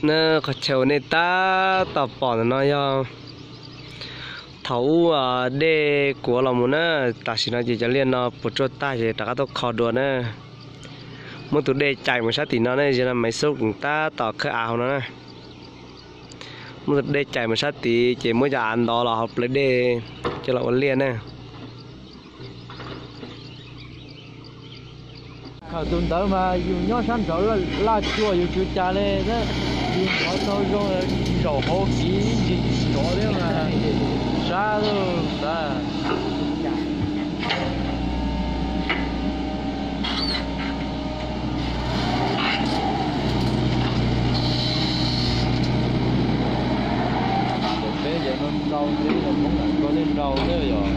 Na, qhov chaw uas nej tab tom pom ntawm no yog thaum ub dej kuav los mus na, tam sim no ces cov liaj no puas tsuaj tag ces rov qab tuaj kho dua na. Muab tus dej cais mus sab tim no ne, zaum no Maiv Xub tab tom khawb av hauv no na. Muab tus dej cais mus sab tid ces muab cov av ntov los hauv plawv dej coj los ua liaj na. Khaws tus ntawd mas yus nyob sab nraud laj cuag yus tsw cas li, yus ntov tau zoo zaum hauv kiv ntsis tsov thiab mas sab lug xav. Peb ces no nrau thiab, Hmoob Nab Koj thiaj nrau thiab yog.